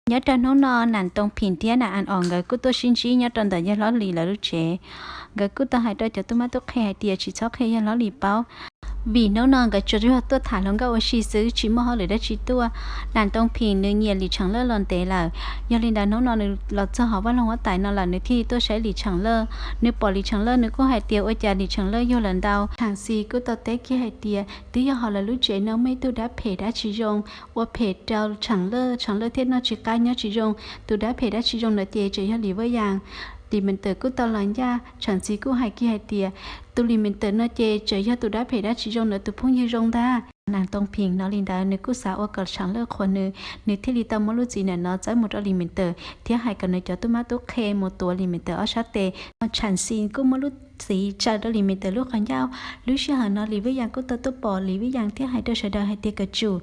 Nyob rau hnub no Nam Tooj Phim thiab Nam An Os nkawd kuj tuaj sib ntsib nyob rau ntawm yawg hlob Lis lawv lub tsev. Nkawd kuj tau hais rau cov tub mab tub qhe hais tias tsis txhob qhia yawg hlob Lis paub, vim hnub no nkawd tsuas yog tuaj tham hluas nkauj ua si xwb, tsis muaj hauj lwm dab tsi tuaj. Nam Tooj Phim nws nyiam Lis Tsheem Lawj los ntev lawm, yog li ntawd hnub no nws los txog hauv vaj loog huab tais no lawm nws thiaj li tuaj saib Lis Tsheem Lawj. Nws pom Lis Tsheem Lawj nws kuj hais tias ua cas Lis Tsheem Lawj yuag lawm ntau. Tsheem Xis kuj tau teb kiag hais tias twb yog hauv lawv lub tsev no muaj ib tug dab phem dab tsis zoo ua phem rau Tsheem Lawj, Tsheem Lawj thiaj noj tsis qab nyob tsis zoo. Tus dab phem dab tsis zoo ntawd ces tseem yog Lis Vaj Yas. Lis Meem Tawm kuj tau los ncaj, Tsheem Xis kuj hais kiag hais tias tus Lis Meem Tawm no ces tseem yog tus dab phem dab tsis zoo ntawd tus phooj ywg zoo ntag. Nam Tooj Phim hnov li ntawd nws kuj xav ua kom Tsheem Lawj qhuas nws, nws thiaj li tau muab lub txiv ntawm no txawb mus rau Lis Meem Tawm thiab hais kom nws cov tub mab tub qhe mus tuav Lis Meem Tawm ob sab tes. Tsheem Xis kuj muab lub txiv tsaws rau Lis Meem Tawm lub qhov ncauj. Lub sij hawm no Lis Vaj Yas kuj tau tuaj pom Lis Vaj Yas thiab hais rau sawv daws hais tias kom tsum.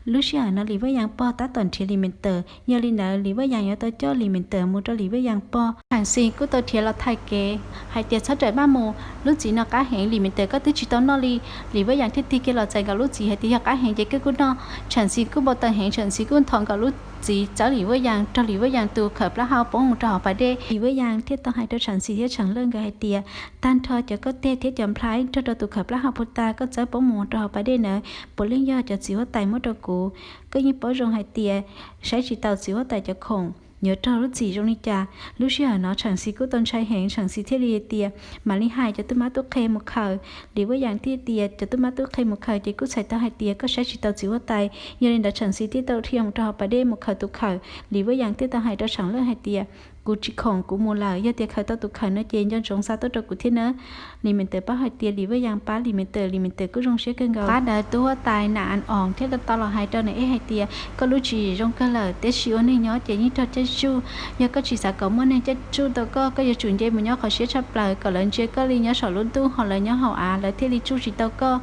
Lub sij hawm no Lis Vaj Yas pog tab tom nrhiav Lis Meem Tawm, yog li ntawd Lis Vaj Yas yuav tau coj Lis Meem Tawm mus rau Lis Vaj Yas pog. Tsheem Xis kuj tau nrhiav los thaij kev hais tias txhob rawm maj mus, lub txiv no qab heev, Lis Meem Tawm koj twb tsis tau noj li. Lis Vaj Yas thiaj tig kiag los txais nkaus lub txiv hais tias yog qab heev ces koj kuj noj. Tsheem Xis kuj npau taws heev, Tsheem Xis kuj nthos nkaus lub txiv txawb Lis Vaj Yas, raug Lis Vaj Yas tus khawm plaub hau poob mus rau hauv pas dej. Lis Vaj Yas thiaj tau hais rau Tsheem Xis thiab Tsheem Lawj nkawd hais tias tag nrho cov kauj tig thiab cov nplhaib nrog rau tus khawm plaub hau puag ta koj txawb poob mus rau hauv pas dej ntawd puav leej yog cov txiv huab tais muab rau kuv. Koj yeej paub zoo hais tias saib tsis taus txiv huab tais cov khoom yuav raug lub txim zoo li cas. Lub sij hawm no Tsheem Xis kuj tau ntshai heev, Tsheem Xis thiaj li tias mam li hais cov tub mab tub qhe mus khaws. Lis Vaj Yas thiaj tias cov tub mab tub qhe mus khaws ces kuj txhais tau hais tias koj saib tsis taus txiv huab tais. Yog li ntawd Tsheem Xis thiaj tau dhia mus rau hauv pas dej mus khaws tus khawm. Lis Vaj Yas thiaj tau hais rau Tsheem Lawj hais tias kuv tsis khoom, kuv mus lawm, yog tias khaws tau tus khawm no ces nco ntsoov xa tuaj rau kuv thiab nawb. Lis Meem Tawm paub hais tias Lis Vaj Yas pab Lis Meem Tawm, Lis Meem Tawm kuj zoo siab kawg nkaus. Qab ntawd tub huab tais Nam An Os thiaj tau los hais rau Nam Ej hais tias koj lub tswv yim zoo kawg lawm, tiam sis ua neeg nyob ces yeej raug caij tsuj. Yog koj tsis xav kom muaj neeg caij tsuj tau koj, koj yuav tsum nce mus nyob qhov siab tshaj plaws kom lawv ntsia koj li nyob saum lub ntuj ho lawv nyob hauv av, lawv thiaj li tsuj tsis tau koj.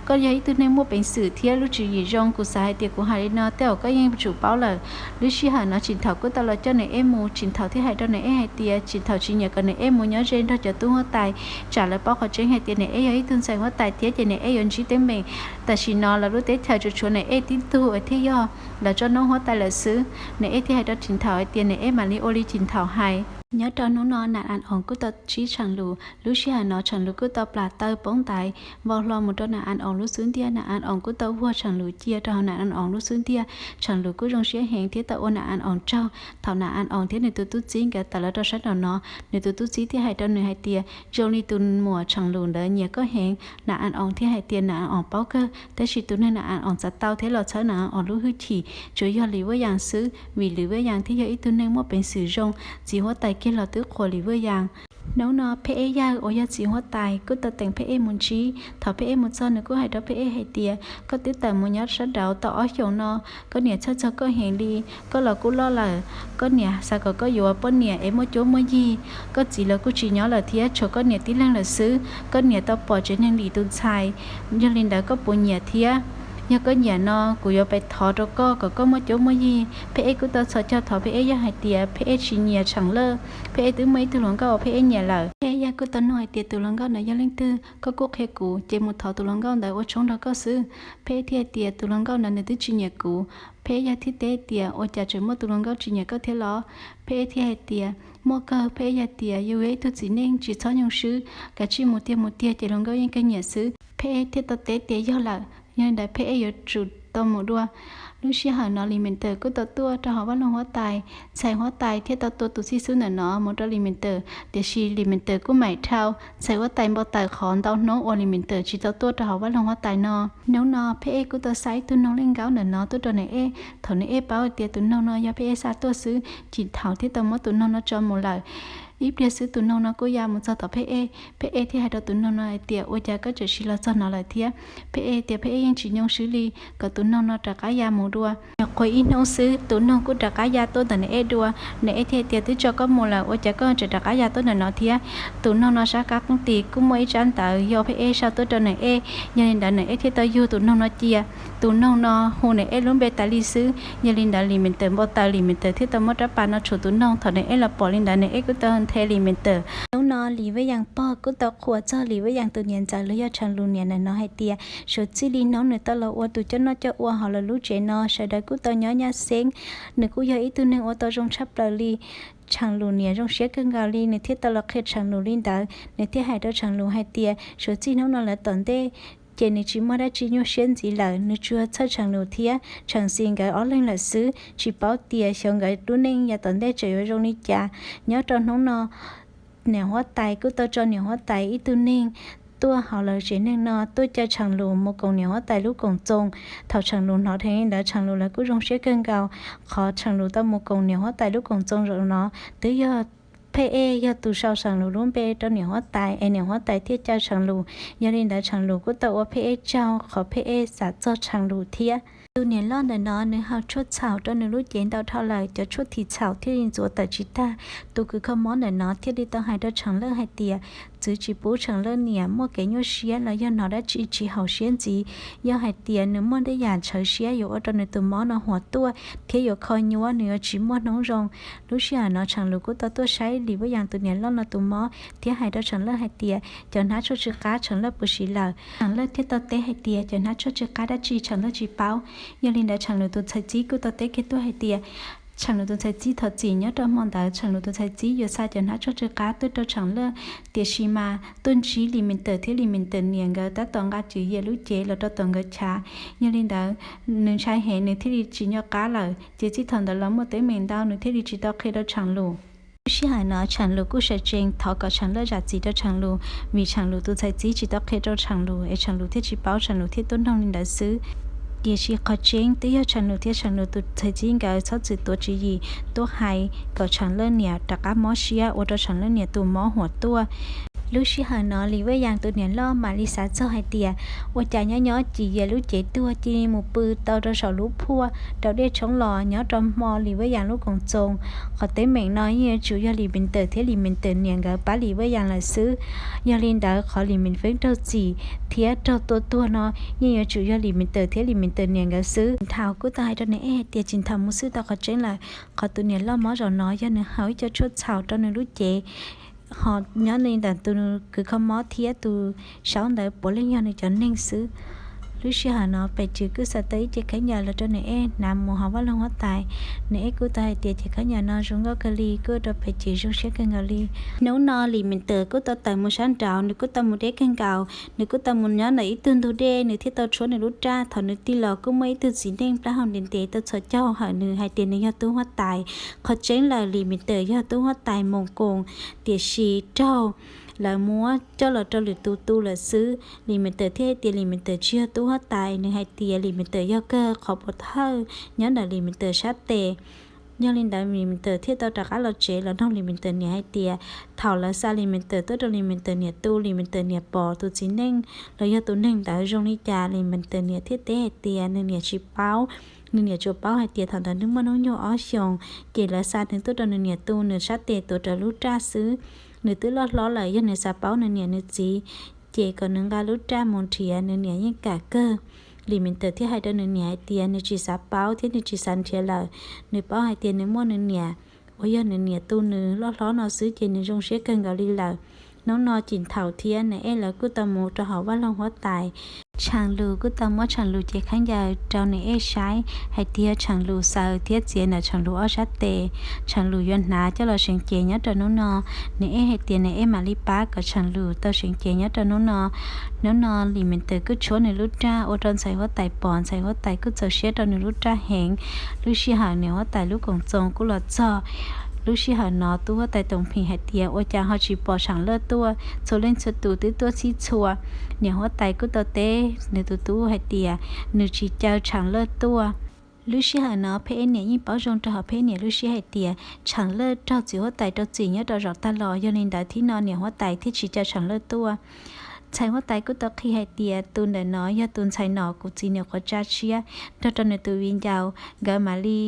Koj yog ib tug neeg muaj peev xwm thiab lub tswv yim zoo, kuv xav hais tias kuv hais li no tej zaum koj yeej tsum paub lawm. Lub sij hawm no Tsim Thaum kuj tau los coj Nam Ej mus, Tsim Thaum thiaj hais rau Nam Ej hais tias Tsim Thaum tsis nyiam kom Nam Ej mus nyob ze nrog cov tub huab tais, tsam lawv paub qhov tseeb hais tias Nam Ej yog ib tug ntxhais huab tais thiab ces Nam Ej yuav ntsib teeb meem. Tam sim no lawv lub teb chaws tsuas tshuav Nam Ej tib tug thiaj yog lawv tsob noob huab tais lawm xwb. Nam Ej thiaj hais rau Tsim Thaum hais tias Nam Ej mam li ua li Tsim Thaum hais. Nyob rau hnub no Nam An Os kuj tau ntsib Tsheem Lus, lub sij hawm no Tsheem Lus kuj tau plam taw poob ntaiv vau hlo mus rau Nam An Os lub xub ntiag, Nam An Os kuj tau vuag Tsheem Lus cia rau hauv Nam An Os lub xub ntiag. Tsheem Lus kuj zoo siab heev thiab tau ua Nam An Os tsaug. Thaum Nam An Os thiab nws tus tub txib nkawd tawm los rau sab nraum no, nws tus tub txib thiaj hais rau nws hais tias zoo li tus muam Tsheem Lus ntawd nyiam koj heev. Nam An Os thiaj hais tias Nam An Os paub kawg, tab sis tus neeg Nam An Os txav tau thiab los txhawb Nam An Os lub hwj chim tsuas yog Lis Vaj Yas xwb, vim Lis Vaj Yas thiaj yog ib tug neeg muaj peev xwm zoo, txiv huab tais kiag los twb qhuas Lis Vaj Yas. Hnub no Pheb Ej yawg uas yog txiv huab tais kuj tau teem Pheb Ej mus ntsib. Thaum Pheb Ej mus txog nws kuj hais rau Pheb Ej hais tias koj twb tawm mus nyob sab nraud tau ob xyoos no, koj niam txhawj txog koj heev li. Koj los kuj loj lawm, koj niam xav kom koj yuav poj niam es muaj cuab muaj yig. Koj txiv los kuj tsis nyob lawm thiab, tshuav koj niam tib leeg lawm xwb. Koj niam tau pom tsev neeg Lis tus ntxhais, yog li ntawd koj puas nyiam thiab? Yog koj nyiam no kuv yuav pes thov rau koj kom koj muaj cuab muaj yig. Pheb Ej kuj tau txhos caug thov Pheb Ej yawg hais tias Pheb Ej tsis nyiam Tsheem Laj, Pheb Ej twb muaj ib tug hluas nkauj uas Pheb Ej nyiam lawm. Pheb Ej yawg kuj tau nug hais tias tus hluas nkauj ntawd yog leej twg, koj kuj qhia kuv ces mus thov tus hluas nkauj ntawd ua tshoob nrog koj xwb. Pheb Ej thiaj hais tias tus hluas nkauj ntawd nws twb tsis nyiam kuv. Pheb Ej yawg thiaj teb tias ua cas tseem muaj tus hluas nkauj tsis nyiam koj thiab los? Pheb Ej thiaj hais tias muaj kawg. Pheb Ej yawg tias yus yog ib tug txiv neej tsis txhob nyoo swb, kav tsij mus tiag mus tiag ces hluas nkauj yeej kawg nyiam xwb. Pheb Ej thiaj tau teb tias yog lawm, yog li ntawd Pheb Ej yuav tsum tau mus dua. Lub sij hawm no Lis Meem Tawm kuj tau tuaj rau hauv vaj loog huab tais. Ntxhais huab tais thiaj tau tua tus txij xub ntawm no mus rau Lis Meem Tawm, tiam sis Lis Meem Tawm kuj maim dhau. Ntxhais huab tais npau taws qhov ntau hnub uas Lis Meem Tawm tsis tau tuaj rau hauv vaj loog huab tais no. Hnub no Pheb Ej kuj tau xa ib tug noog leej nkaub ntawm no tuaj rau Nam Ej. Thaum Nam Ej paub tias tus noog no yog Pheb Ej xa tuaj xwb, Tsim Thaum thiaj tau muab tus noog no tso mus lawm. Ib pliag xwb tus noog no kuj ya mus txog tom Pheb Ej. Pheb Ej thiaj hais rau tus noog no hais tias ua cas koj tseem sim los txog no lawm thiab? Pheb Ej tias Pheb Ej yeej tsis nyoo swb li, kom tus noog no rov qab ya mus dua. Nyuam qhuav ib hnub xwb tus noog kuj rov qab ya tuaj ntawm Nam Ej dua. Nam Ej thiaj tias twb tso koj mus lawm ua cas koj tseem rov qab ya tuaj ntawm no thiab? Tus noog no sab qab qeej tim kuj muaj ib tsab ntawv yog Pheb Ej xa tuaj rau Nam Ej, yog li ntawd Nam Ej thiaj tau yug tus noog no cia. Tus noog no hu Nam Ej lub npe tas li xwb, yog li ntawd Lis Meem Tawm npau taws, Lis Meem Tawm thiaj tau muab rab pas no tshum tus noog. Thaum Nam Ej los pom li ntawd Nam Ej kuj tau nthe Lis Meem Tawm. Hnub no Lis Vaj Yas pog kuj tau qhuas txog Lis Vaj Yas tus niam ntxawm los yog Tsheem Lus niam ntawm no hais tias suav txij li hnub nws tau los ua tus coj noj coj ua hauv lawv lub tsev no, sawv daws kuj tau nyob nyab xeeb. Nws kuj yog ib tug neeg ua tau zoo tshaj plaws li. Tsheej Lus niam zoo siab kawg nkaus li, nws thiaj tau los qhia Tsheej Lus li ntawd. Nws thiaj hais rau Tsheej Lus hais tias suav txij hnub no lawm tom ntej ces nws tsis muaj dab tsi nyuaj siab ntxiv lawm, nws tsuas txhawj Tsheej Lus thiab Tsheej Xis nkawd ob leeg lawm xwb, tsis paub tias xyov nkawd lub neej yav tom ntej tseem yuav zoo li cas. Nyob rau hnub no, niam huab tais kuj tau tso niam huab tais ib tug neeg tuaj hauv lawv tsev neeg no tuaj caw Tsheej Lus mus koom niam huab tais lub koom txoos. Thaum Tsheej Lus hnov dheev li ntawd Tsheej Lus lawv kuj zoo siab kawg nkaus. Qhov Tsheej Lus tau mus koom niam huab tais lub koom txoos zaum no twb yog Phej Ej yog tus sau Tsheej Lus lub npe rau niam huab tais es niam huab tais thiaj caw Tsheej Lus. Yog li ntawd Tsheej Lus kuj tau ua Phej Ej tsaug qhov Phej Ej xav txog Tsheej Lus thiab. Tus niam loj ntawm no nws haus tshuaj txhaum rau nws lub cev ntau dhau lawm, cov tshuaj thim txhaum thiaj li ntxuav tawm tsis tag. Tus kws kho mob ntawm no thiaj li tau hais rau Tsheej Laj hais tias txwv tsis pub Tsheej Laj niam muaj kev nyuaj siab los yog hnov dab tsi tsis haum siab ntxiv. Yog hais tias nws muaj tej yam ntxhov siab yuav ua rau nws tus mob no huam tuaj thiab yuav kho nyuaj, nws yuav tsis muaj hnub zoo. Lub sij hawm no Tsheej Lus kuj tau tuaj saib Lis Vaj Yas tus niam loj no tus mob thiab hais rau Tsheej Laj hais tias cov hnab tshuaj tsw qab Tsheej Laj puas siv lawm. Tsheej Laj thiaj tau teb hais tias cov hnab tshuaj tsw qab dab tsi Tsheej Laj tsis paub. Yog li ntawd Tsheej Lus tus ntxhais txib kuj tau teb kiag tuaj hais tias Tsheej Lus tus ntxhais txib thov txim nyob rau hmo ntawd Tsheej Lus tus ntxhais txib yuav xa cov hnab tshuaj tsw qab tuaj rau Tsheej Laj, tiam sis mas tuaj ntsib Lis Mis Tawm thiab Lis Mis Tawm niam nkawd tab tom nqa cwv yias lub cev los rau tom nkawd chav. Yog li ntawd nws ntshai heev nws thiaj li tsis nco qab lawm, ces txij thaum ntawd los muaj teeb meem ntau nws thiaj li tsis tau qhia rau Tsheej Lus. Lub sij hawm no Tsheej Lus kuj sawv tsees thov kom Tsheej Laj zam txim rau Tsheej Lus vim Tsheej Lus tus ntxhais txib tsis tau qhia rau Tsheej Lus es Tsheej Lus thiaj tsis paub, Tsheej Lus thiaj tuaj nug li ntawd xwb. Tiam sis qhov tseeb twb yog Tsheej Lus thiab Tsheej Lus tus ntxhais txib nkawd txhob txwm tuav tswv yim tuaj hais kom Tsheej Laj niam rov qab mob siab ua rau Tsheej Laj niam tus mob huam tuaj. Lub sij hawm no Lis Vaj Yas tus niam loj mam li xav txog hais tias ua cas nyob nyob cwv yias lub cev tuag cia li mus pw tau rau saum lub phuaj rau dej tshoob los nyob rau hmo Lis Vaj Yas lub koom txoos. Qhov teeb meem no yeej yuav tsum yog Lis Mis Tawm thiab Lis Mis Tawm niam nkawd pab Lis Vaj Yas lawm xwb. Yog li ntawd qhov Lis Mis Feeb raug txim thiab raug tua tuag no yeej yuav tsum yog Lis Mis Tawm thiab Lis Mis Tawm niam nkawd xwb. Thaum kuj tau hais rau Nis Ej hais tias tsis thaum mus xwb tau qhov tseeb lawm, qhov tus niam loj mob zaum no yog nws haus ib co tshuaj txhaum rau nws lub cev, ho nyob li ntawm tus kws kho mob thiab tus saub ntawd puav leej yog nws cov neeg xwb. Lub sij hawm no pem Cwm kuj xa tau ib ce khaub ncaws los rau Nis Ej hnav mus hauv vaj loog huab tais. Nis Ej kuj tau hais tias ce khaub ncaws no zoo nkauj kawg li, kuj ua rau pem Cwm zoo siab kawg nkaus li. Hnub no Lis Mis Tawm kuj tau tawm mus sab nraud, nws kuj tau mus deb kawg nkaus, nws kuj tau mus nyob ntawm ib tug ntug dej, nws thiaj tau tshuab nws lub raj. Thaum nws tig los kuj muaj ib tug txiv neej plaub hau ntev ntev tau txhos caug hawm nws hais tias nws yog tub huab tais. Qhov tseeb lawm Lis Mis Tawm yog tub huab tais Moos Koos, tiam sis raug lawv muab coj los rau lwm tus tu lawm xwb. Lis Mis Tawm thiaj hais tias Lis Mis Tawm tsis yog tub huab tais, nws hais tias Lis Mis Tawm yog kawg qhov puas thawj nyob ntawm Lis Mis Tawm sab tes. Yog li ntawd Lis Mis Tawm thiaj tau rov qab los tsev los nug Lis Mis Tawm niam hais tias thaum lawv xa Lis Mis Tawm tuaj rau Lis Mis Tawm niam tu, Lis Mis Tawm niam pom tus txiv neej los yog tus neeg ntawd zoo li cas. Lis Mis Tawm niam thiaj teb hais tias nws niam tsis paub, nws niam tsuas paub hais tias thaum ntawd nws muaj hnub nyoog ob xyoos, ces lawv xa nws tuaj rau nws niam tu, nws sab tes tuav rawv lub raj xwb. Nws twb loj hlob lawm, yog nws xav paub nws niam nws txiv, ces kom nws nqa lub raj mus nrhiav, nws niam yeej kam kawg. Lis Mis Tawm thiaj hais rau nws niam hais tias nws tsis xav paub thiab nws tsis xav nrhiav lawm. Nws paub hais tias nws muaj nws niam uas yog nws niam tu nws loj hlob no xwb ces nws zoo siab kawg nkaus li lawm. Hnub no Cim Thaum thiab Nis Ej lawv kuj tau mus rau hauv vaj loog huab tais. Tsheej Lus kuj tau muab Tsheej Lus cev khaub ncaws rau Nis Ej saib hais tias Tsheej Lus xaws thiab txiav ntawm Tsheej Lus ob sab tes, Tsheej Lus yuav hnav coj los seev cev nyob rau hnub no. Nis Ej hais tias Nis Ej mam li pab kom Tsheej Lus tau seev cev nyob rau hnub no. Hnub no Lis Mis Tawm kuj tshuab nws lub raj ua rau ntxhais huab tais pom, ntxhais huab tais kuj txaus siab rau nws lub raj heev. Lub sij hawm niam huab tais lub koom txoos kuj los txog. Lub sij hawm no tub huab tais Toom Phim hais tias ua cas ho tsis pom Tsheej Laj tuaj, txhua leej txhua tus twb tuaj txhij txhua. Niam huab tais kuj tau teb nws tus tub hais tias nws tsis caw Tsheej Laj tuaj. Lub sij hawm no Phej Ej niam yeej paub zoo rau hauv Phej Ej niam lub siab hais tias Tsheej Laj raug txiv huab tais rau txim nyob rau zaum tag los, yog li ntawd thib no niam huab tais thiaj tsis caw Tsheej Laj tuaj. Ntxhais huab tais kuj tau qhia hais tias tus ntawm no yog tus ntxhais nom kuv txiv niam quav tsa tshiab nrog rau nws tus viv ncaus, nkawd mam li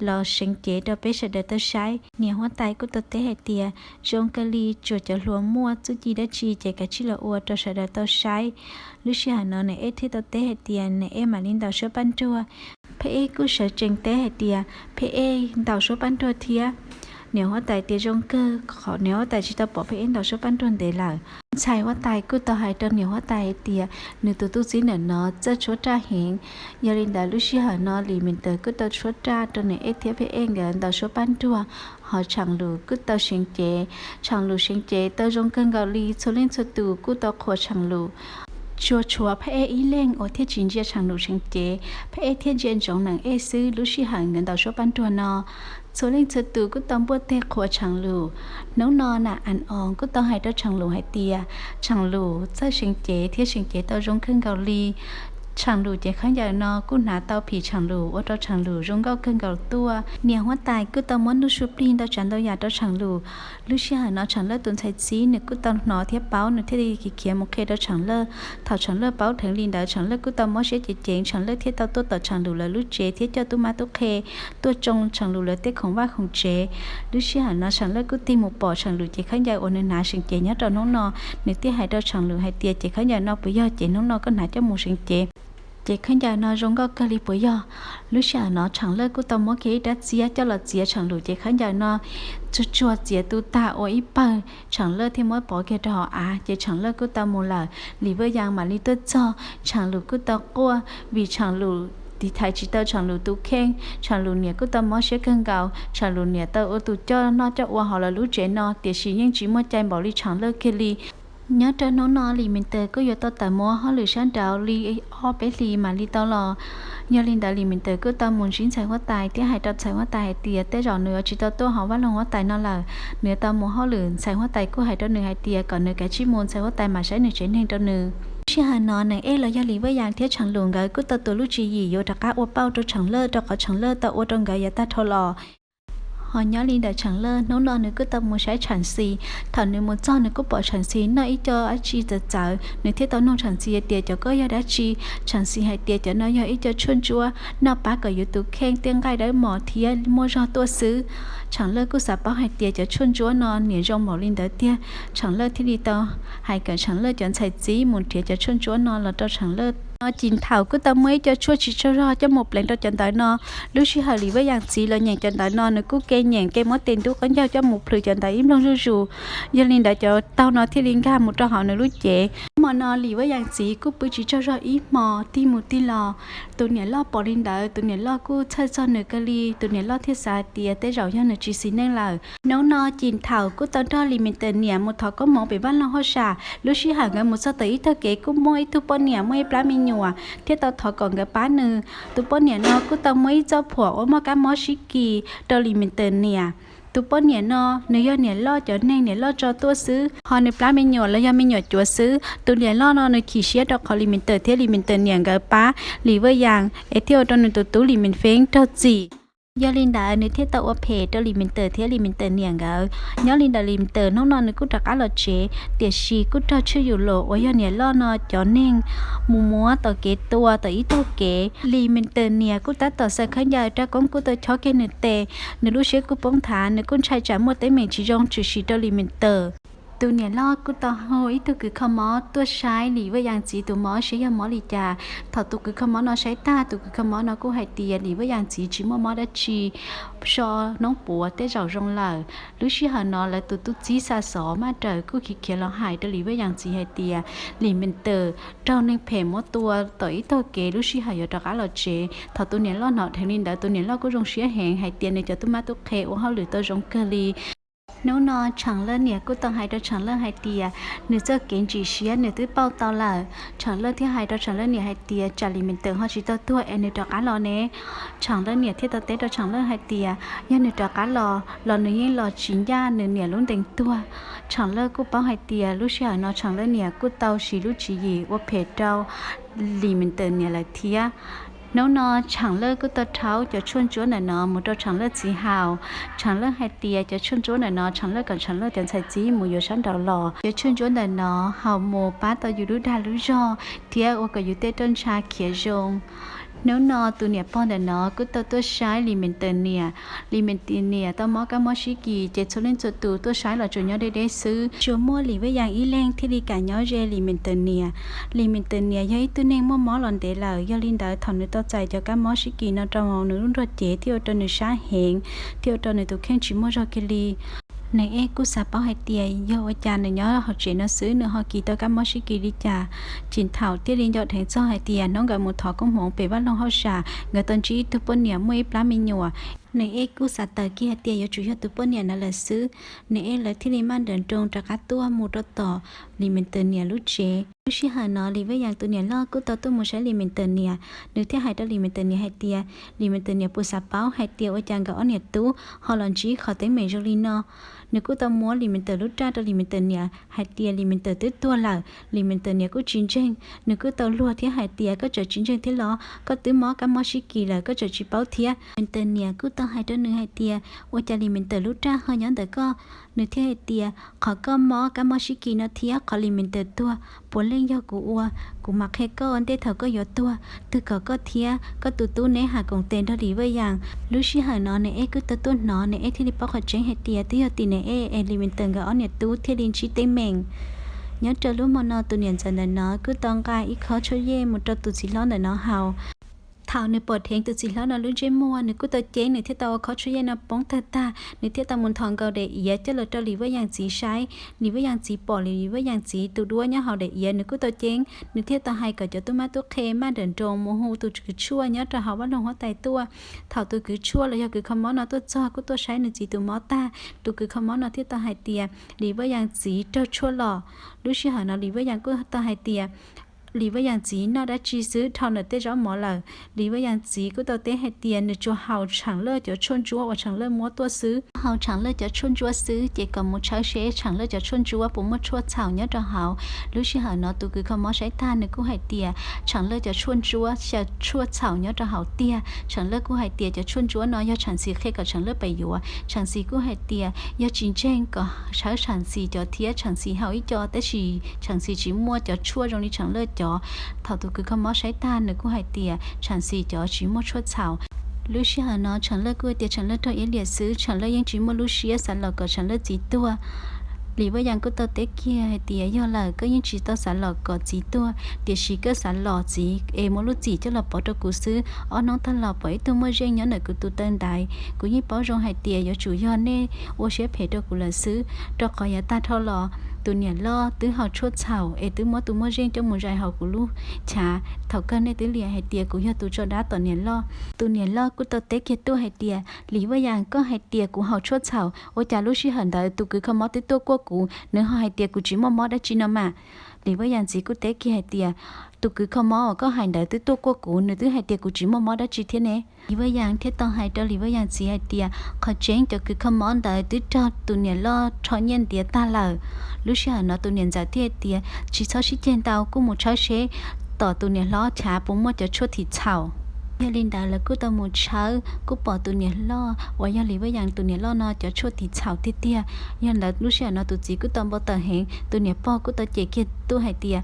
los seev cev rau peb sawv daws tau saib. Niam huab tais kuj tau teb hais tias zoo kawg li, tsuas cov hluas muaj txuj ci dab tsi ces kav tsij los ua rau sawv daws tau saib. Lub sij hawm no Nis Ej thiaj tau teb hais tias Nis Ej mam li ntaus suab paj nruag. Phej Ej kuj sawv tsees teb hais tias Phej Ej ntaus suab paj nruag thiab. Niam huab tais tias zoo kawg, qhov niam huab tais tsis tau pom Phej Ej ntaus suab paj nruag ntev lawm. Ntxhais huab tais kuj tau hais rau niam huab tais hais tias nws tus tub txib ntawm no txawj tshuab raj heev. Yog li ntawd lub sij hawm no Lis Mis Tawm kuj tau tshuab raj rau Niam Ej thiab Pheej Ej nkawd ntaus suab paj nruag, ho Tshaam Lus kuj tau seev cev. Tshaam Lus seev cev tau zoo kawg nkaus li, txhua leej txhua tus kuj tau qhuas Tshaam Lus. Tsuas tshuav Pheej Ej ib leeg uas thiaj tsis ntsia Tshaam Lus seev cev, Pheej Ej thiaj ntsia ntsoov Niam Ej xwb. Lub sij hawm nkawd ntaus suab paj nruag no, txhua leej txhua tus kuj tau npuaj teg qhuas Tshaam Lus. Hnub no Nam As Oos kuj tau hais rau Tshaam Lus hais tias Tshaam Lus txawj seev cev thiab seev cev tau zoo kawg nkaus li. Tshaam Lus cev khaub ncaws no kuj hnav tau phim Tshaam Lus ua rau Tshaam Lus zoo nkauj kawg nkaus tuaj. Niam huab tais kuj tau muab nuj su plig ntau tsav ntau yam rau Tshaam Lus. Lub sij hawm no Tshaam Lawj tus ntxhais txib nws kuj tau hnov thiab paub, nws thiaj li khiav mus qhia rau Tshaam Lawj. Thaum Tshaam Lawj paub dheev li ntawd, Tshaam Lawj kuj tau mob siab ceev ceev, Tshaam Lawj thiaj tau tuaj tom Tshaam Lus lawv lub tsev thiab coj tub mab tub qhe tuaj tsoo Tshaam Lus lawv tej khoom vaj khoom tsev. Lub sij hawm no Tshaam Lawj kuj tig mus pom Tshaam Lus cev khaub ncaws uas nws hnav seev cev nyob rau hnub no, nws thiaj hais rau Tshaam Lus hais tias cev khaub ncaws no puas yog cev hnub no koj hnav coj mus seev cev? Cev khaub ncaws no zoo nkauj kawg li puas yog? Lub sij hawm no Tshaam Lawj kuj tau muab kiag ib rab txiab coj los txiav Tshaam Lus cev khaub ncaws no tsuag tsuag, txiav tu tag ua ib pawg, Tshaam Lawj thiaj muab pov kiag rau hauv av ces Tshaam Lawj kuj tau mus lawm. Lis Vaj Yas mam li tuaj txog, Tshaam Lus kuj tau quaj vim Tshaam Lus tiv thaiv tsis tau Tshaam Lus tus kheej. Tshaam Lus niam kuj tau mob siab kawg nkaus, Tshaam Lus niam tau ua tus coj noj coj ua hauv lawv lub tsev no tiam sis yeej tsis muaj cai npaum li Tshaam Lawj kiag li. Nyob rau hnub no Lis Mis Tawm kuj yuav tau tawm mus ua hauj lwm sab nraud li ob peb hlis mam li tau los. Yog li ntawd Lis Mis Tawm kuj tau mus ntsib ntxhais huab tais thiab hais rau ntxhais huab tais hais tias tej zaum nws yuav tsis tau tuaj hauv vaj loog huab tais no lawm, nws yuav tau mus hauj lwm. Ntxhais huab tais kuj hais rau nws hais tias kom nws kav tsij mus, ntxhais huab tais mam saib nws tsev neeg rau nws. Sij hawm no Niam Ej los yog Lis Vaj Yas thiab Tshaam Lus nkawd kuj tau tuav lub tswv yim yuav rov qab ua pauj rau Tshaam Lawj rau qhov Tshaam Lawj tau ua rau nkawd yav tag dhau los. Ho nyob li ntawm Tshaam Lawj hnub no nws kuj tau mus saib Tshaam Xis. Thaum nws mus txog nws kuj pom Tshaam Xis noj ib co dab tsi txawv txawv, nws thiaj tau nug Tshaam Xis hais tias cov ko yog dab tsi. Tshaam Xis hais tias cov no yog ib co tshuaj ntsuab noj pab kom yus tus kheej tej nqaij dawb mos thiab muaj zog tuaj xwb. Tshaam Lawj kuj xav paub hais tias cov tshuaj ntsuab no niam zoo npaum li ntawd tiag, Tshaam Lawj thiaj li tau hais kom Tshaam Lawj cov ntxhais txib mus nrhiav cov tshuaj ntsuab no los rau Tshaam Lawj. No Cim Thaum kuj tau muab ib co tshuaj tsis tsaug zog coj mus pleev rau cov ntawd no. Lub sij hawm Lis Vaj Yas txiv los nyeem cov ntawd no nws kuj ke nyeem ke muab tes ntub qaub ncaug coj mus plhws cov ntawd ib nplooj zuj zus. Yog li ntawd cov taug no thiaj li nkag mus rau hauv nws lub cev. Hmo no Lis Vaj Yas txiv kuj pw tsis tsaug zog ib hmo, tig mus tig los. Tus niam loj pom li ntawd tus niam loj kuj txhawj txog nws kawg li, tus niam loj thiaj xav hais tias tej zaum yog nws tsis xis neej lawm. Hnub no Cim Thaum kuj tau nrog Lis Mis Tawm niam mus thov koob hmoov pem vaj loog hauj sam. Lub sij hawm nkawd mus txog tom ib tog kev kuj muaj ib tug poj niam muaj ib plab me nyuam thiaj tau thov kom nkawd pab nws. Tus poj niam no kuj tau muab ib txoj phuam uas muaj kab mob sib kis rau Lis Mis Tawm niam. Tus poj niam no nws yog niam loj cov neeg niam loj tso tuaj xwb, ho nws plab me nyuam los yog me nyuam cuav xwb. Tus niam loj no nws chim siab rau qhov Lis Mis Tawm thiab Lis Mis Tawm niam nkawd pab Lis Vaj Yas es thiaj ua rau nws tus tub Lis Mis Feeb raug txim. Yog li ntawd nws thiaj tau ua phem rau Lis Mis Tawm thiab Lis Mis Tawm niam nkawd. Nyob li ntawd Lis Mis Tawm hnub no nws kuj rov qab los tsev, tiam sis kuj raug Tswj Yus Lus uas yog niam loj no cov neeg mus muab tom kev tua tom ib tog kev. Lis Mis Tawm niam kuj tab tom xaws khaub ncaws, rab koob kuj tau chob kiag nws tes, nws lub siab kuj poob nthav, nws kuj ntshai tsam muaj teeb meem tsis zoo tshwm sim rau Lis Mis Tawm. Tus niam loj kuj tau hu ib tug kws kho mob tuaj saib Lis Vaj Yas txiv tus mob seb yog mob li cas. Thaum tus kws kho mob no saib tag, tus kws kho mob no kuj hais tias Lis Vaj Yas txiv tsis muaj mob dab tsi, so hnub puav tej zaum zoo lawm. Lub sij hawm no lawv tus tub txib xa xov maj raws kuj khiav khiav los hais rau Lis Vaj Yas txiv hais tias Lis Mis Tawm raug neeg phem muab tua tom ib tog kev, lub sij hawm yuav rov qab los tsev. Thaum tus niam loj hnov dheev li ntawd tus niam loj kuj zoo siab heev hais tias nws cov tub mab tub qhe ua hauj lwm tau zoo kawg li. Hnub no Tshaam Lawj niam kuj tau hais rau Tshaam Lawj hais tias nws txoj kev ntsim siab nws twb pauj tau lawm. Tshaam Lawj thiaj hais rau Tshaam Lawj niam hais tias tsam Lis Mis Tawm ho tsis tau tuag es nws rov qab los ne? Tshaam Lawj niam thiaj tau teb rau Tshaam Lawj hais tias yog nws rov qab los los nws yeej los tsis ncaj nws niam lub ntees tuag. Tshaam Lawj kuj paub hais tias lub sij hawm no Tshaam Lawj niam kuj tau siv lub tswv yim ua phem rau Lis Mis Tawm niam lawm thiab. Hnub no Tshaam Lawj kuj tau rhaub cov tshuaj ntsuab ntawm no mus rau Tshaam Lawj txiv haus. Tshaam Lawj hais tias cov tshuaj ntsuab ntawm no Tshaam Lawj kom Tshaam Lawj cov ntxhais txib mus yuav sab nraud los. Cov tshuaj ntsuab ntawm no haus mus pab tau yus lub dag lub zog thiab ua kom yus tej roj ntsha khiav zoo. Hnub no tus niam pog ntawm no kuj tau tuaj saib Lis Mis Tawm niam. Lis Mis Tawm niam tau mob kab mob sib kis ces txhua leej txhua tus tuaj saib los tsuas nyob deb deb xwb, tsuas muaj Lis Vaj Yas ib leeg thiaj li kam nyob ze Lis Mis Tawm niam. Lis Mis Tawm niam yog ib tug neeg muaj mob los ntev lawm, yog li ntawd thaum nws tau txais cov kab mob sib kis no rau hauv nws lub nrog cev thiaj ua rau nws sab heev, thiaj ua rau nws tus kheej tsis muaj zog kiag li. Nws ej kuj xav paub hais tias yog ua cas nws nyob hauv tsev no xwb nws ho kis tau kab mob sib kis li cas. Tsis thaum thiaj li nco dheev txog hais tias hnub nkawd mus thov koob hmoov pem vaj loog hauj sam, nkawd tau ntsib ib tug poj niam muaj ib plab me nyuam. Nws ej kuj xav tawm kiag hais tias yuav tsum yog tus poj niam ntawd lawm xwb. Nws ej lawv thiaj li maj nrawm nroos rov qab tuaj mus rau tom Lis Mis Tawm niam lub tsev. Lub sij hawm no Lis Vaj Yas tus niam loj kuj tau tuaj mus saib Lis Mis Tawm niam. Nws thiaj hais rau Lis Mis Tawm niam hais tias, Lis Mis Tawm niam puas xav paub hais tias ua cas nkawd ob niam tub ho los ntsib qhov teeb meem zoo li no? Nws kuj tau muab Lis Mis Tawm lub raj rau Lis Mis Tawm niam hais tias Lis Mis Tawm twb tuag lawm. Lis Mis Tawm niam kuj tsis ntseeg, nws kuj tau luag thiab hais tias, Koj tseem tsis ntseeg thiab los? Koj twb mob kab mob sib kis lawm koj tseem tsis paub thiab? Lis Mis Tawm niam kuj tau hais rau nws hais tias, Ua cas Lis Mis Tawm lub raj ho nyob ntawm koj? Nws thiaj hais tias, Qhov koj mob kab mob sib kis no thiab qhov Lis Mis Tawm tuag puav leej yog kuv ua. Kuv mam qhia koj ua ntej thaum koj yuav tuag, twg kom koj thiab koj tus tub neb ham koom tes nrog Lis Vaj Yas. Lub sij hawm no nws ej kuj tau tuaj hnov, nws ej thiaj li paub qhov tseeb hais tias twb yog tim nws ej es Lis Mis Tawm nkawd ob niam tub thiaj li ntsib teeb meem. Nyob rau lub hmo no tus niam ntxawm ntawm no kuj tau nqa ib khob tshuaj yej mus rau tus txiv hlob ntawm no haus. Thaum nws pom dheev tus txiv hlob no lub ntsej muag nws kuj tau ceeb, nws thiaj tau ua khob tshuaj yej no poob tawg tag, nws thiaj tau mus nthos nkaus daim iav coj los rau Lis Vaj Yas txiv saib. Lis Vaj Yas txiv pom Lis Vaj Yas txiv tus duab nyob hauv daim iav nws kuj tau ceeb, nws thiaj tau hais kom cov tub mab tub qhe maj nrawm nroos mus hu tus kws tshuaj nyob rau hauv vaj loog huab tais tuaj. Thaum tus kws tshuaj los yog kws kho mob no tuaj txog kuj tuaj saib nws txiv tus mob tag, tus kws kho mob no thiaj tau hais tias Lis Vaj Yas txiv raug tshuaj los. Lub sij hawm no Lis Vaj Yas kuj tau hais tias Lis Vaj Yas txiv noj dab tsi xwb dhau ntawm tej zaub mov lawm. Lis Vaj Yas txiv kuj tau teb hais tias nws tsuas haus Tsheem Laj cov tshuaj ntsuab uas Tsheem Laj muab tuaj xwb, haus Tsheem Laj cov tshuaj ntsuab xwb, ces kom mus tshawb seb Tsheem Laj cov tshuaj ntsuab puas muaj tshuaj txhaum nyob rau hauv. Lub sij hawm no tus kws kho mob saib tag nws kuj hais tias Tsheem Laj cov tshuaj ntsuab xyaw tshuaj txhaum nyob rau hauv tiag. Tsheem Laj kuj hais tias cov tshuaj ntsuab no yog Tsheem Xis qhia kom Tsheem Laj pem yuav. Tsheem Xis kuj hais tias yog tsis ntseeg kom tshawb Tsheem Xis cov thiab, Tsheem Xis haus ib co tab sis Tsheem Xis tsis muaj cov tshuaj zoo li Tsheem Laj cov. Thaum tus kws kho mob saib tag nws kuj hais tias Tsheem Xis cov tsis muaj tshuaj txhaum. Lub sij hawm no Tsheem Laj kuj tias Tsheem Laj raug iab liam xwb, Tsheem Laj yeej tsis muaj lub siab xav los kom Tsheem Laj txiv tuag. Lis Vaj Yas kuj tau teb kiag hais tias yog lawm koj yeej tsis tau xav los kom txiv tuag, tiam sis koj xav los txiv es muab lub txim coj los pov rau kuv xwb. Ob hnub tag los pom ib tug muaj zeej nyob ntawm kuv tus taw ntaiv, kuv yeej paub zoo hais tias yuav tsum yog nej ua siab phem rau kuv lawm xwb, rau qhov yav tag dhau los tus niam loj twb haus tshuaj txhaum es twb muab tus muaj zeej coj mus zais hauv kuv lub chav. Thaum kawg nej twb liam hais tias kuv yog tus tso dab tom niam loj. Tus niam loj kuj tau teb kiag tuaj hais tias Lis Vaj Yas, koj hais tias kuv haus tshuaj txhaum, ua cas lub sij hawm ntawd tus kws kho mob twb tuaj kuaj kuv, nws ho hais tias kuv tsis muaj mob dab tsi no mas. Lis Vaj Yas txiv kuj teb kiag hais tias tus kws kho mob uas koj hais ntawd twb tuaj kuaj kuv, nws twb hais tias kuv tsis muaj mob dab tsi thiab ne. Lis Vaj Yas thiaj tau hais rau Lis Vaj Yas txiv hais tias qhov tseeb cov kws kho mob ntawd twb raug tus niam loj rho nyiaj ntiav tag lawm. Lub sij hawm no tus niam ntxawm thiaj tias tsis txhob sib ceg ntau, kuj mus tshawb seb tom tus niam hlob chav puas muaj cov tshuaj thim txhaum. Yog li ntawd lawv kuj tau mus tshawb kuj pom tus niam loj uas yog Lis Vaj Yas tus niam loj no cov tshuaj thim txhaum tiag tiag. Yog ntawd lub sij hawm no tus txiv kuj tau npau taws heev, tus niam pog kuj tau cem kiag tuaj hais tias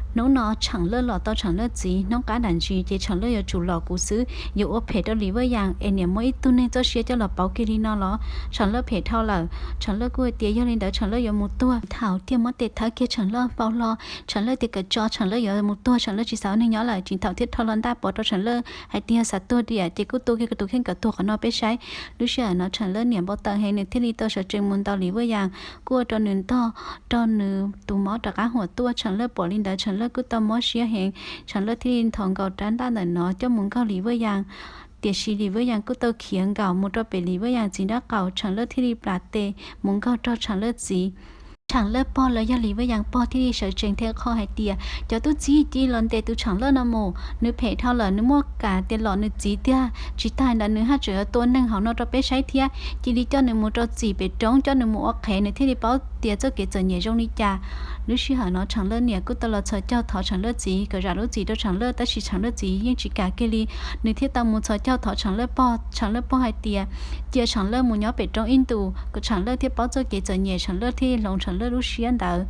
hnub no Tsheem Laj los tau Tsheem Laj txiv, hnub qab nram ntsis ces Tsheem Laj yuav tsum los kuv xwb. Yuav ua phem rau Lis Vaj Yas es niam muab ib tug neeg txoj sia coj los pauv kiag li no los? Tsheem Laj phem dhau lawm. Tsheem Laj kuj hais tias yog li ntawd Tsheem Laj yuav mus tuag. Thaum thiaj muab tes thawb kiag Tsheem Laj npau hlo, Tsheem Laj tias kom tso Tsheem Laj yuav mus tuag, Tsheem Laj tsis xav ua neeg nyob lawm. Tsis thaum thiaj rho hlo ntaj pov rau Tsheem Laj hais tias yog xav tuag diam ces kuj tua kiag tus kheej kom tuag qhov no peb saib. Lub sij hawm no Tsheem Laj niam npau taws heev, nws thiaj li tau sawv tsees mus ntaus Lis Vaj Yas, kuj ua rau nws ntog, rau nws tus mob rov qab huam tuaj. Tsheem Laj pom li ntawd Tsheem Laj kuj tau mob siab heev, Tsheem Laj thiaj li nthos nkaus rab ntaj ntawm no coj mus nkaug Lis Vaj Yas. Tiam sis Lis Vaj Yas kuj tau khiav nkaum mus rau pem Lis Vaj Yas txiv nraub qaum, Tsheem Laj thiaj li plam tes mus nkaug rau Tsheem Laj txiv. Tsheem Laj pog los yog Lis Vaj Yas pog thiaj li sawv tsees thiab qho hais tias cov tub txib cia li los ntes tus Tsheem Laj no mus, nws phem dhau lawm, nws muaj kam tias lom nws txiv tiag, tsis tas ntawd nws haj tseem yuav tua neeg hauv no rau peb saib thiab. Cia li coj nws mus rau txim pem roob, coj nws mus ua qhev nws thiaj li paub tias txoj kev txom nyem zoo li cas. Lub sij hawm no Tsheem Laj niam kuj tau los txhos caug thov Tsheem Laj txiv kom zam lub txim rau Tsheem Laj, tab sis Tsheem Laj txiv yeej tsis kam kiag li. Nws thiaj tau mus txhos caug thov Tsheem Laj pog, Tsheem Laj pog hais tias cia Tsheem Laj mus nyob pem roob ib ntus kom Tsheem Laj thiaj paub txoj kev txom nyem, Tsheem Laj thiaj hloov Tsheem Laj lub siab ntawd.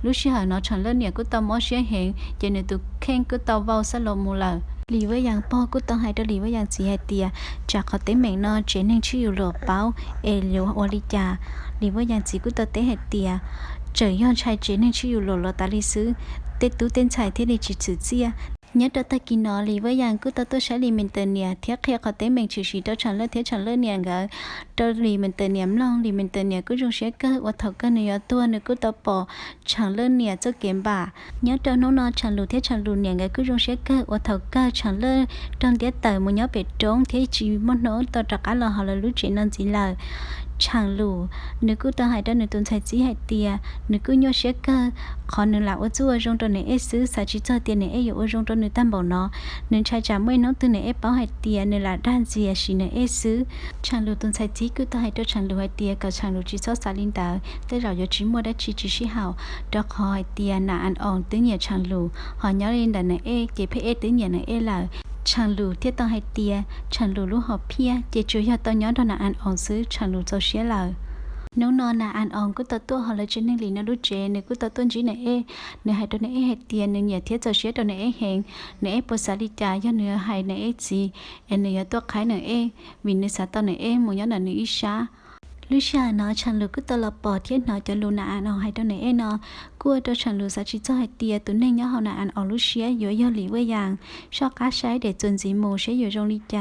Lub sij hawm no Tsheem Laj niam kuj tau mob siab heev ces nws tus kheej kuj tau vau xab los mus lawm. Lis Vaj Yas pog kuj tau hais rau Lis Vaj Yas txiv hais tias tsam qhov teeb meem no tsev neeg Tshij Yus Luam paub es yuav ua li cas. Lis Vaj Yas txiv kuj tau teb hais tias txawm yog ntshai tsev neeg Tshij Yus Luam los tas li xwb, tej tub tej ntxhais thiaj li tsis txwm txiaj. Nyob rau tag kis no Lis Vaj Yas kuj tau tuaj saib Lis Mees Tawm niam thiab qhia qhov teeb meem tshwm sim rau Tshaam Lawj thiab Tshaam Lawj niam nkawd rau Lis Mees Tawm niam mloog. Lis Mees Tawm niam kuj zoo siab kawg uas thaum kawg nws yuav tuag nws kuj tau pom Tshaam Lawj niam txoj kev npam. Nyob rau hnub no Tshaam Lus thiab Tshaam Lus niam nkawd kuj zoo siab kawg uas thaum kawg Tshaam Lawj raug ntiab tawm mus nyob pem roob thiab tsis muaj hnub tau rov qab los hauv lawv lub tsev no ntxiv lawm. Tshaam Lus nws kuj tau hais rau nws tus ntxhais txib hais tias nws kuj nyuaj siab kawg qhov nws lam ua txuj ua zoo rau niam Ej xwb, xav tsis txog tias niam Ej yuav ua zoo rau nws tag npaum no. Nws ntshai tsam muaj ib hnub twg niam Ej paub hais tias nws lam dag ntxias sim niam Ej xwb. Tshaam Lus tus ntxhais txib kuj tau hais rau Tshaam Lus hais tias kom Tshaam Lus tsis txhob xav li ntawd, tej zaum yuav tsis muaj dab tsi tsis sib haum, rau qhov hais tias Nas As Oos twb nyiam Tshaam Lus, ho nyob li ntawm niam Ej ces pheej Ej twb nyiam niam Ej lawm. Tshaam Lus thiaj tau hais tias Tshaam Lus lub hom phiaj ces tsuas yog tau nyob nrog Nas As Oos xwb, Tshaam Lus txaus siab lawm. Hnub no Nas As Oos kuj tau tuaj hauv lawv tsev neeg Lis no lub tsev, nws kuj tau tuaj ntsib niam Ej. Nws hais rau niam Ej hais tias nws nyiam thiab txaus siab rau niam Ej heev. Niam Ej puas xav li cas yog nws hais niam Ej txiv es nws yuav tuaj qhaib niam Ej, vim nws xav tau niam Ej mus nyob ntawm nws ib sab. Lub sij hawm no Tshaam Lus kuj tau los pom thiab hnov cov lus Nas As Oos hais rau niam Ej no, kuj ua rau Tshaam Lus xav tsis txog hais tias tus neeg nyob hauv Nas As Oos lub siab yuav yog Lis Vaj Yas. Soj qab saib daim txuas ntxiv mus seb yuav zoo li cas.